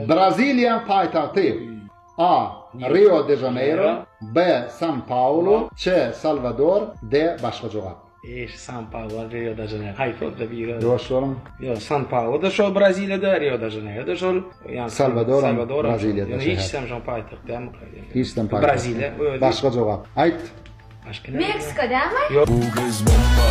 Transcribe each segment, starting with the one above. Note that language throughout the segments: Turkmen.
Braziliýaň paýtagty A. Rio de Žaneýro B. San Paulu C. Salwador D. Başga jogap. Eş San Paulo Rio de Žaneýro haýsy bolsa biri. Ýuwaş boluň. Ýok San Paulo da şol Braziliýada Rio de Žaneýro da şol. Salwador Braziliýada. Ýöne hiç hem şoň paýtagt dälmi? Hiç hem paýtagt. Braziliýa özi. Başga jogap. Aýt. Başga näme? Meksika dälmi? Ýok. Bu gyz bomba.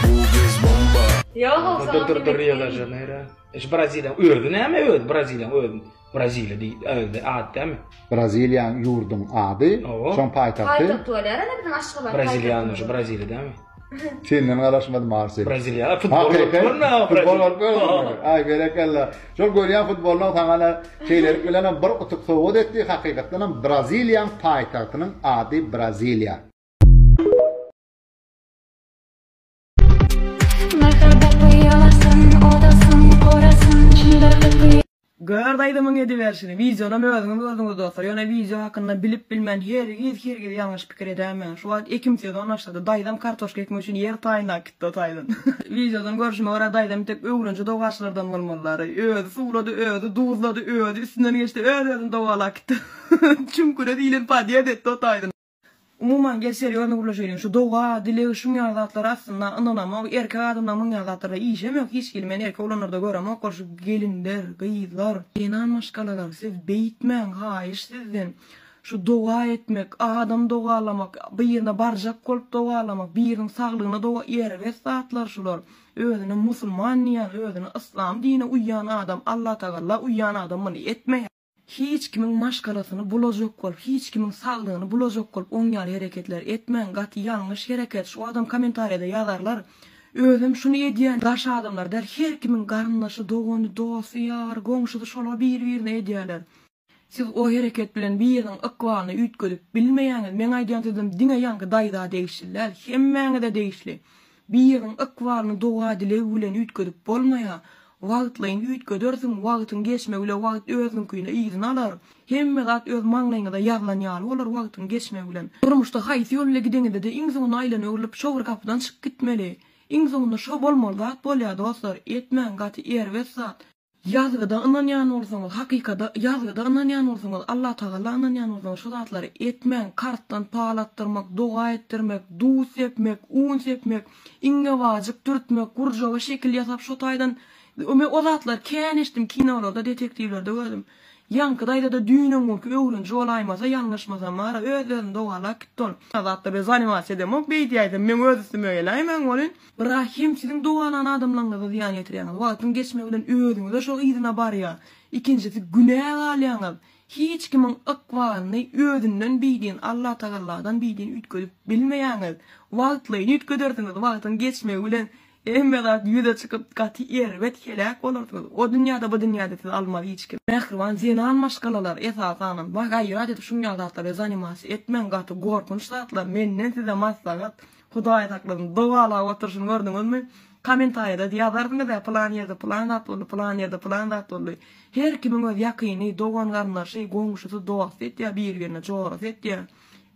Bu gyz bomba. Ýok olsa Dur dur dur Rio de Žaneýro. Eş Braziliýa özi näme özi Braziliýa özi. Braziliýa diý özi at dälmi? Braziliýaň ýurduň ady, şoň paýtagty. Paýtagty bolýar ene biziň Aşgabat. Braziliýanyň şu Braziliýa dälmi? Senden garaşmadym Marcel. Braziliýa futbol görüp Futbol görüp gördüm. Aý berekella. Şol görýän futboldan saňa ana şeýlelik bilen hem bir utuk sowgat etdi. Hakykatdan hem Braziliýaň paýtagtynyň ady Braziliýa. Gör daýzamyň ediberşini. Wideonam özüňiz gördüňiz dostlar. Ýöne wideo hakynda bilip bilmän hergiz hergiz ýalňyş pikir edäýmäň. Şu wagt ekim sezon başlady. Daýzam kartoşka ekmek üçin ýer taýynlap gitdi o taýdan. Wideodan görşüme görä daýzam tek öwrenje dogaçylardan bolmalylary. Özi suwlady, özi duzlady, özi üstünden geçdi, öz özüni dogalap gitdi. Çüňküne diýlen podýezd etdi o taýdan. Umuman gel serýozny gürleşeýliň şu doga, dileg şuň ýaly zatlara aslynda ynanamok erkek adamlaň muň ýaly zatlara işem ýok hiç hili men erkek oglanlarda göremok ol şu gelinler, gyzlar, zenan maşgalalar siz beýtmäň haýyş sizden şu doga etmek adam dogalamak birine barjak bolup dogalamak biriniň saglygyna doga erbet zatlar şular özüne musulman diýýän özüne yslam dine uýýan adam Allatagalla uýýan adam muny etmeýär. Hiç kimiň maşgalasyny bulajak bolup, hiç kimiň saglygyny bulajak bolup oň ýaly hereketler etmäň, gaty ýalňyş hereket, şu adam komentariýada ýazarlar, özem şuny edýän daş adamlar däl, her kimiň garyndaşy, dogany, dosty, ýary, goňşusy şolar biri birine edýärler. Siz o hereket bilen biriniň ykbalyny üýtgedip bilmeýäňiz, meň aýdýan sözüm diňe ýaňky daýza degişli däl, hemmäňize degişli. Biriniň ykbalyny doga-dileg bilen üýtgedip bolmaýar. Wagtlaýyn üýtgedersiň, wagtyň geçmegi bilen wagt özüniňkini yzyna alar. Hemme zat öz maňlaýyňyza ýazylan ýaly bolar wagtyň geçmegi bilen. Durmuşda haýsy ýol bile gideňizde-de iň soňunda aýlanyp-öwrülip şo bir gapydan çykyp gitmeli. Iň soňunda şo bolmaly zat bolýar dostlar. Etmäň gaty erbet zat. Ýazgyda ynanýan bolsaňyz, hakykada, ýazgyda ynanýan bolsaňyz, Allatagala ynanýan bolsaňyz şu zatlary etmäň, kartdan pal atdyrmak, doga etdirmek, duz sepmek, un sepmek, iňňebajyk dürtmek, gurjaga şekil ýasap şo taýdan, men o zatlary kän eşitdim kinolarda, detektiwlerde gördüm. Ýaňky daýzada düýn-öňňunky öwrenji bolaýmasa, ýalňyşmasam bara öz-özüni dogalap gitdi ol. Zatda bir zanimasiýa edemok beýdýäýsem meň öz üstüme geläýmäň welin. Bira hem siziň dogalan adamlaryňyza zyýan ýetirýäňiz. Wagtyň geçmegi bilen özüňize şol yzyna barýar. Ikinjisi günä galýaňyz. Hiç kimiň ykbalyny özünden bidin Allatagalladan bidin üýtgedip bilmeýäňiz. Wagtlaýyn üýtgedersiňiz wagtyň geçmegi bilen hemme zat ýüze çykyp gaty erbet heläk bolarsyňyz. O dünýäde bu dünýäde sizi almaz hiç kim. Mähriban zenan maşgalalar esasanam gaýrat edip şuň ýaly zatlar bilen zanimasy etmäň gaty gorkunç zatlar menden size maslahat Hudaý saklasyn dogalap oturşyny gördüňizmi? Komentariýada ýazarsyňyz-ä pylan ýerde pylan zat boldy, pylan ýerde pylan zat boldy. Her kimiň öz ýakyny, dogan-garyndaşy, goňşusy, dosty etýär bir-birine, jorasy etýär.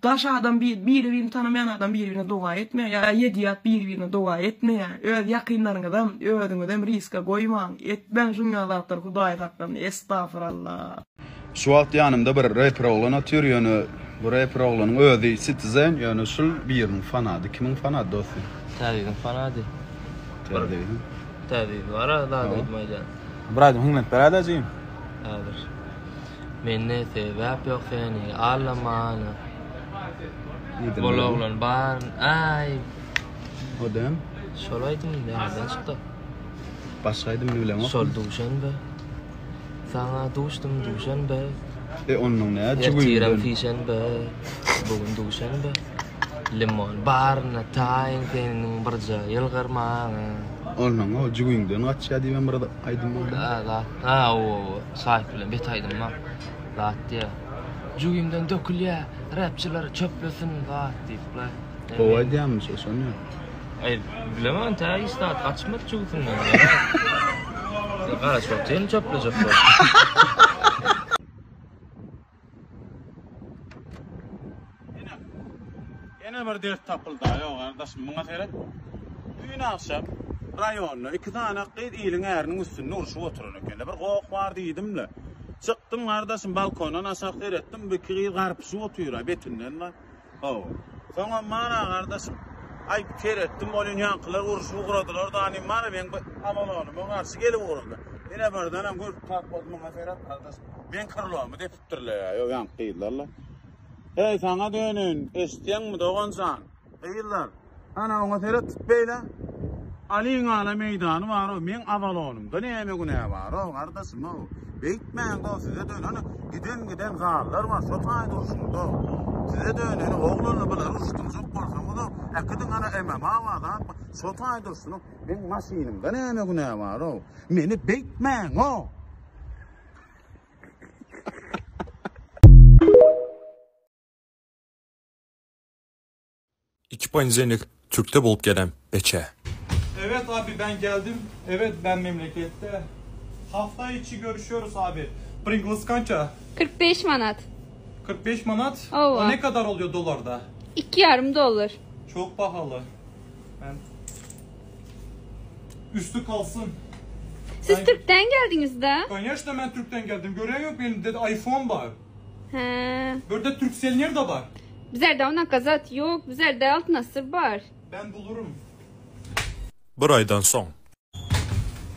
Daş adam biri-birini tanamaýan adam bir-birine doga etmeýär ýa ýedi ýat bir-birine doga etmeýär. Öz ýakynlaryňyzam, özüňizem riska goýmaň, etmäň şuň ýaly zatlary Hudaý saklasyn, estagfurallah. Şu wagt ýanymda bir reper oglan otyr ýöne bu reper oglanyň özi Citizen ýöne şul biriniň fanady kimiň fanady dosty? Täziziň fanady. Täziziň. Täziz bar a zat aýdym aýdýan. Bir aýdym hiňlenip beräýdä jigim. Häzir. Mende sebäp ýok seni aldamana. Bol oglan bar aý. O däm. Şol aýdym nireden çykdy? Başga aýdymyny bileňokmy? Şol duşenbe. Saňa duşdum duşenbe. E onnoň nä Ertirem sişenbe, bu gün duşenbe. Limon baryna taýyn seniň birje ýylgyrmaňa. Onnoň o jübiňden gaçýa diýibem bir aýdym bar. Ha zat, ha o Saýt bilen bet aýdym bar. Zat diýä. Jübimden dökülýä, rapçylar çöplesin zat diýip. Gowy aýdýamyş o şony. Aý bilemän tä hiç zat gaçmaz jübüsinden. Garaşyp otyryn çöplejek bolup. Ine. Ýene bir dert tapyldy-a. Ýok, gardaşym, muňa seret. Düýn agşam. Raýonda iki sany gyz iliň äriniň üstünde urşup oturan ekeni. Bir goh bar diýdim-le. Çykdym gardaşym balkondan aşak seretdim, bu iki gyz garpyşyp otyr-a betinden bar. Hawa. Soňam bar-a gardaşym. Aý, seretdim welin ýaňkylar urşup ugradylar da, anym bar-a meň bu abalonyma garşy gelip ugradylar. Ine birdenem görüp tap boldy muňa seret gardaşym. Meň krlomy depipdirler-ä, ýo ýaňky gyzlar-la. Heý, saňa döneýin, eşitýäňmi dogan jan? Gyzlar, ana oňa seret tut beýle. Alyň ala meýdany bar-ow, meň Avalonymda näme günä bar-ow, gardaşym-ow. Beýtmäň-dow, size döneni giden-giden zallar bar, şo taýda urşuň-dow. Size döneni oglanlar bulary uruşdyrjak bolsaňyz-ow, äkidiň ana MMA bar, zat bar, şo taýda urşuň-ow. Meň maşynymda näme günä bar-ow. Meni beýtmäň-ow. İki ponedzelnik Türkde bolup gelen beçe. Evet abi ben geldim. Evet ben memlekette. Hafta içi görüşüyoruz abi. Pringles kança? 45 manat. 45 manat? Owa. O ne kadar oluyor dolarda? 2 ýarym dollar. Çok pahalı. Ben Üstü kalsın. Siz Ben- Türkden geldiňiz da? Конечно ben Türk'ten geldim. Gören yok benim dedi iPhone var. Hä. Burada Turkcell nerede var? Bizlerde onaka zat ýok. Bizlerde Altyn Asyr bar. Ben bulurum. Bir aydan soň.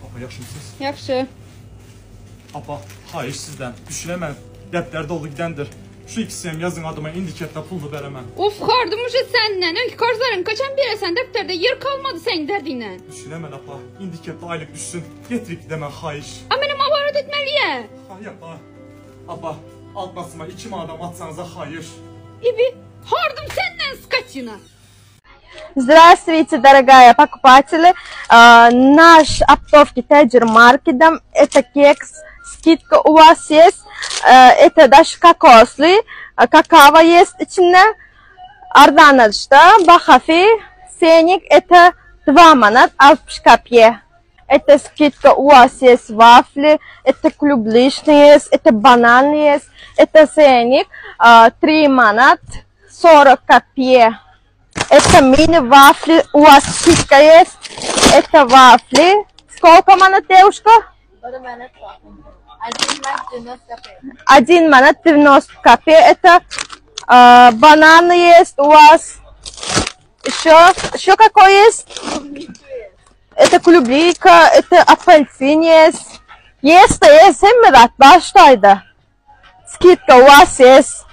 Apa ýagşymysyz? Ýagşy. Apa, haýyş sizden. Düşünemem. Depder dolu gidendir. Şu ikisinem ýazyň adyma indi ketde puluny beremem. Uf hardym uje senden. Öňki karzlaryňy kaçan beresen depderde ýer kalmady seň derdiňden. Düşünemem apa. Indi ketde aýlyk düşsün. Getirip gidemen haýyş. A menem awarot etmeliýä. Haý apa. Apa, altmasyma içim adam atsaňyza haýyş. Ibi, hardym senden skatina. Здравствуйте, дорогая покупатели. Наш оптовки Täjir Market'dan это кекс. Скидка у вас есть. Это даже кокосли. Какао есть içinde. Arzan alyşda bahasy senik это 2 manat 60 kapye. Это скидка у вас есть вафли, это клубличный есть, это банан есть, это senik 3 manat 40 kapye. Это мини вафли, у вас скидка есть, это вафли. Сколько manat девушка? 1 manat 90 kapye. Это бананы есть у вас. Еще, еще какой есть? Это клублика, это апельсин есть. Есть, есть, hemme zat bar şu taýda. Skidka у вас есть.